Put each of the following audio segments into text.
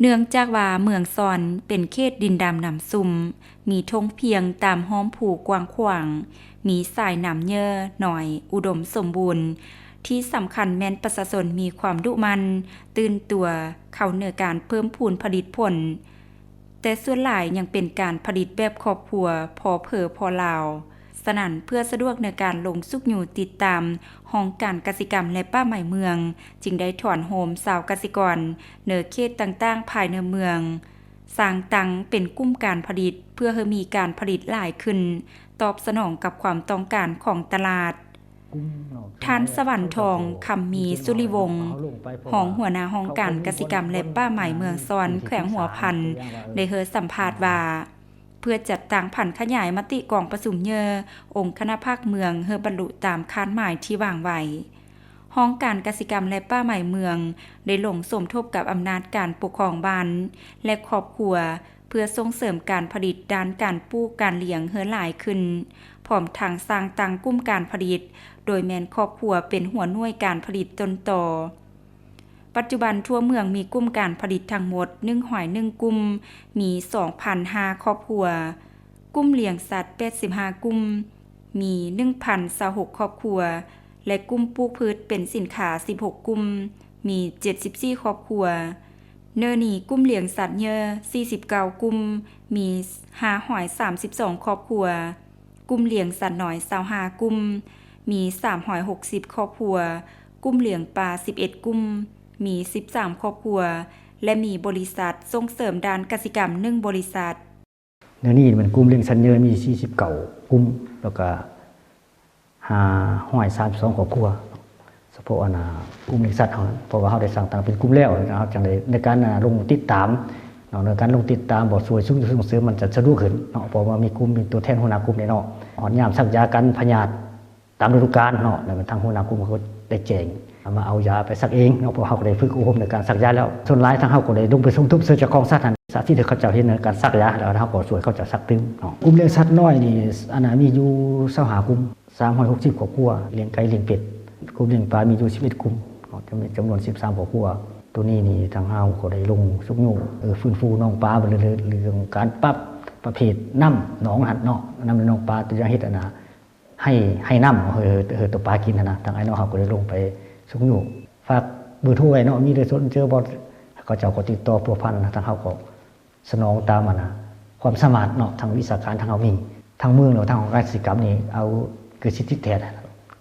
ເນື່ອງຈາກວ່າເມືອງຊອນເປັນເຂດດິນດຳນ້ຳຊຸ່ມ, ມີທົ່ງພຽງຕາມອ້ອມພູກວ້າງຂວາງ, ມີສາຍນ້ຳເຫຍື້ອນ້ອຍ ອຸດົມສົມບູນ, ທີ່ສຳຄັນແມ່ນປະຊາຊົນມີຄວາມດຸໝັ່ນ, ຕື່ນຕົວເຂົ້າໃນການເພີ່ມພູນຜະລິດຜົນ, ແຕ່ສ່ວນຫຼາຍຍັງເປັນການຜະລິດແບບຄອບຄົວ ພໍເພີພໍລາວ. ສະນັ້ນ, ເພື່ອສະດວກໃນການລົງຊຸກຍູ້ຕິດຕາມ, ຫ້ອງການກະສິກຳ ແລະ ປ່າໄມ້ເມືອງ ຈຶ່ງໄດ້ຖອນໂຮມຊາວກະສິກອນໃນເຂດຕ່າງໆພາຍໃນເມືອງ, ສ້າງຕັ້ງເປັນກຸ່ມການຜະລິດ ເພື່ອໃຫ້ມີການຜະລິດຫຼາຍຂຶ້ນ, ຕອບສະໜອງກັບຄວາມຕ້ອງການຂອງຕະຫຼາດ. ທ່ານ ສະຫວັນທອງ ຄຳມີສຸລິວົງ ຮອງຫົວໜ້າຫ້ອງການກະສິກຳ ແລະ ປ່າໄມ້ເມືອງຊອນ ແຂວງຫົວພັນ ໄດ້ໃຫ້ສຳພາດວ່າ ເພື່ອຈັດຕັ້ງຜັນຂະຫຍາຍມະຕິກອງປະຊຸມເຫຍື້ອອົງຄະນະພັກເມືອງ ໃຫ້ບັນລຸຕາມຄາດໝາຍທີ່ວາງໄວ້, ຫ້ອງການກະສິກຳ ແລະ ປ່າໄມ້ເມືອງ ໄດ້ລົງສົມທົບກັບອຳນາດການປົກຄອງບ້ານ ແລະ ຄອບຄົວ ເພື່ອສົ່ງເສີມການຜະລິດດ້ານການປູກການລ້ຽງໃຫ້ຫຼາຍຂຶ້ນ, ພ້ອມທັງສ້າງຕັ້ງກຸ່ມການຜະລິດ ໂດຍແມ່ນຄອບຄົວເປັນຫົວໜ່ວຍການຜະລິດຕົ້ນຕໍ. ປັດຈຸບັນທົ່ວເມືອງມີກຸ່ມການຜະລິດທັງໝົດໜຶ່ງຮ້ອຍໜຶ່ງກຸ່ມ, ມີສອງພັນຫ້າຄອບຄົວ, ກຸ່ມລ້ຽງສັດແປດສິບຫ້າກຸ່ມ, ມີໜຶ່ງພັນຊາວຫົກຄອບຄົວ ແລະ ກຸ່ມປູກພືດເປັນສິນຄ້າສິບຫົກກຸ່ມ, ມີເຈັດສິບສີ່ຄອບຄົວ. ເນີ່ນີ້ກຸ່ມລ້ຽງສັດເຫຍື້ອສີ່ສິບເກົ້າກຸ່ມ, ມີຫ້າຮ້ອຍສາມສິບສອງຄອບຄົວ, ກຸ່ມລ້ຽງສັດນ້ອຍຊາວຫ້າກຸ່ມ, ມີສາມຮ້ອຍຫົກສິບຄອບຄົວ, ກຸ່ມລ້ຽງປາສິບເອັດກຸ່ມ, ມີສິບສາມຄອບຄົວ ແລະ ມີບໍລິສັດສົ່ງເສີມດ້ານກະສິກຳໜຶ່ງບໍລິສັດ. ແນວນີ້ແມ່ນກຸ່ມລ້ຽງສັດເຫຍື້ອມີສີ່ສິບເກົ້າກຸ່ມ ແລ້ວກະຫ້າຮ້ອຍສາມສິບສອງຄອບຄົວ ສະເພາະອັນນ່າກຸ່ມລ້ຽງສັດເຮົາ ເພາະວ່າເຮົາໄດ້ສ້າງຕັ້ງເປັນກຸ່ມແລ້ວ ເຮົາຈັ່ງໄດ້ໃນການ ອ່າ ລົງຕິດຕາມເນາະ ໃນການລົງຕິດຕາມບໍ່ ຊ່ວຍຊຸກຍູ້ສົ່ງເສີມມັນຈະສະດວກຂຶ້ນເນາະ ເພາະວ່າມີກຸ່ມ ມີຕົວແທນຫົວໜ້າກຸ່ມແນ່ເນາະ ຮອດຍາມສັກຢາກັນພະຍາດ ຕາມລະດູການເນາະ ແລ້ວທາງຫົວໜ້າກຸ່ມເຂົາໄດ້ແຈ້ງ ເອົາມາເອົາຢາໄປສັກເອງເນາະ ເພາະເຮົາກໍໄດ້ຝຶກອົບຮົມໃນການສັກຢາແລ້ວ. ສ່ວນຫຼາຍທາງເຮົາກໍໄດ້ລົງໄປສົມທົບເຊິ່ງເຈົ້າຂອງສັດຫັ້ນ ສາທິດໃຫ້ເຂົາເຈົ້າເຫັນໃນການສັກຢາ ແລ້ວເຮົາກໍຊ່ວຍເຂົາເຈົ້າສັກຕື່ມເນາະ. ກຸ່ມລ້ຽງສັດນ້ອຍນີ້ ອັນນ່າ ມີຢູ່ຊາວຫ້າກຸ່ມ ສາມຮ້ອຍຫົກສິບຄອບຄົວ, ລ້ຽງໄກ່ລ້ຽງເປັດ, ກຸ່ມລ້ຽງປາມີຢູ່ສິບເອັດກຸ່ມເນາະ ຈຳ ຈຳນວນສິບສາມຄອບຄົວ. ໂຕນີ້ນີ້ທາງເຮົາກໍໄດ້ລົງຊຸກຍູ້ ເອີ ຟື້ນຟູໜອງປາ ເລື່ອງ ເລື່ອງການປັບປະເພດນ້ຳໜອງຫັ້ນເນາະ ນ້ຳໃນໜອງປາ ຕົວຢ່າງເຮັດອັນນ່າ ໃຫ້ ໃຫ້ນ້ຳ ເອີ ເອີ ຕົວປາກິນຫັ້ນນະ ທາງອ້າຍນ້ອງເຮົາກໍໄດ້ລົງໄປຊຸກຍູ້ ຝາກເບີໂທໄວ້ເນາະ ມີໃຜສົນໃຈບໍ່ ເຂົາເຈົ້າກໍຕິດຕໍ່ພົວພັນ ທາງເຮົາກໍສະໜອງຕາມອັນນ່າ ຄວາມສາມາດເນາະ ທາງວິຊາການທາງເຮົາມີ ທາງເມືອງ ຫຼືວ່າທາງຫ້ອງການກະສິກຳນີ້ ເອົາເກືອບສິບແທນ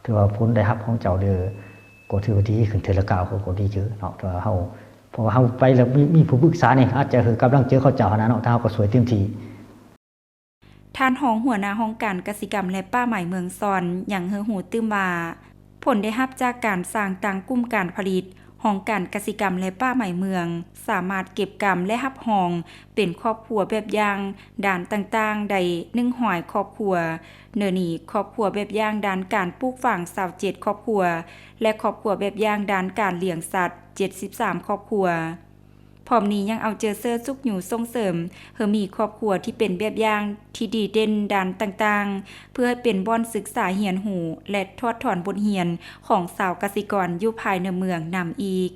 ຖືວ່າຜົນໄດ້ຮັບຂອງເຈົ້າເດີ ກໍຖືວ່າດີຂຶ້ນເທື່ອລະກ້າວ ກໍ ກໍດີເຕີບເນາະ ຖືວ່າເຮົາ ເພາະວ່າເຮົາໄປແລ້ວມີ ມີຜູ້ປຶກສານີ້ ອາດຈະໃຫ້ກຳລັງໃຈເຂົາເຈົ້າຫັ້ນນະເນາະ ທາງເຮົາກໍຊ່ວຍເຕັມທີ່. ທ່ານຮອງຫົວໜ້າຫ້ອງການກະສິກຳ ແລະ ປ່າໄມ້ເມືອງຊອນ ຍັງໃຫ້ຮູ້ຕື່ມວ່າ ຜົນໄດ້ຮັບຈາກການສ້າງຕັ້ງກຸ່ມການຜະລິດ ຫ້ອງການກະສິກຳ ແລະ ປ່າໄມ້ເມືອງ ສາມາດເກັບກຳ ແລະ ຮັບຮອງເປັນຄອບຄົວແບບຢ່າງດ້ານຕ່າງໆໄດ້ໜຶ່ງຮ້ອຍຄອບຄົວ, ໃນນີ້ຄອບຄົວແບບຢ່າງດ້ານການປູກຝັງຊາວເຈັດຄອບຄົວ ແລະ ຄອບຄົວແບບຢ່າງດ້ານການລ້ຽງສັດເຈັດສິບສາມຄອບຄົວ. ພ້ອມນີ້ຍັງເອົາໃຈໃສ່ຊຸກຍູ້ສົ່ງເສີມໃຫ້ມີຄອບຄົວທີ່ເປັນແບບຢ່າງທີ່ດີເດັ່ນດ້ານຕ່າງໆ ເພື່ອໃຫ້ເປັນບ່ອນສຶກສາຮຽນຮູ້ ແລະ ຖອດຖອນບົດຮຽນຂອງຊາວກະສິກອນຢູ່ພາຍໃນເມືອງນຳອີກ.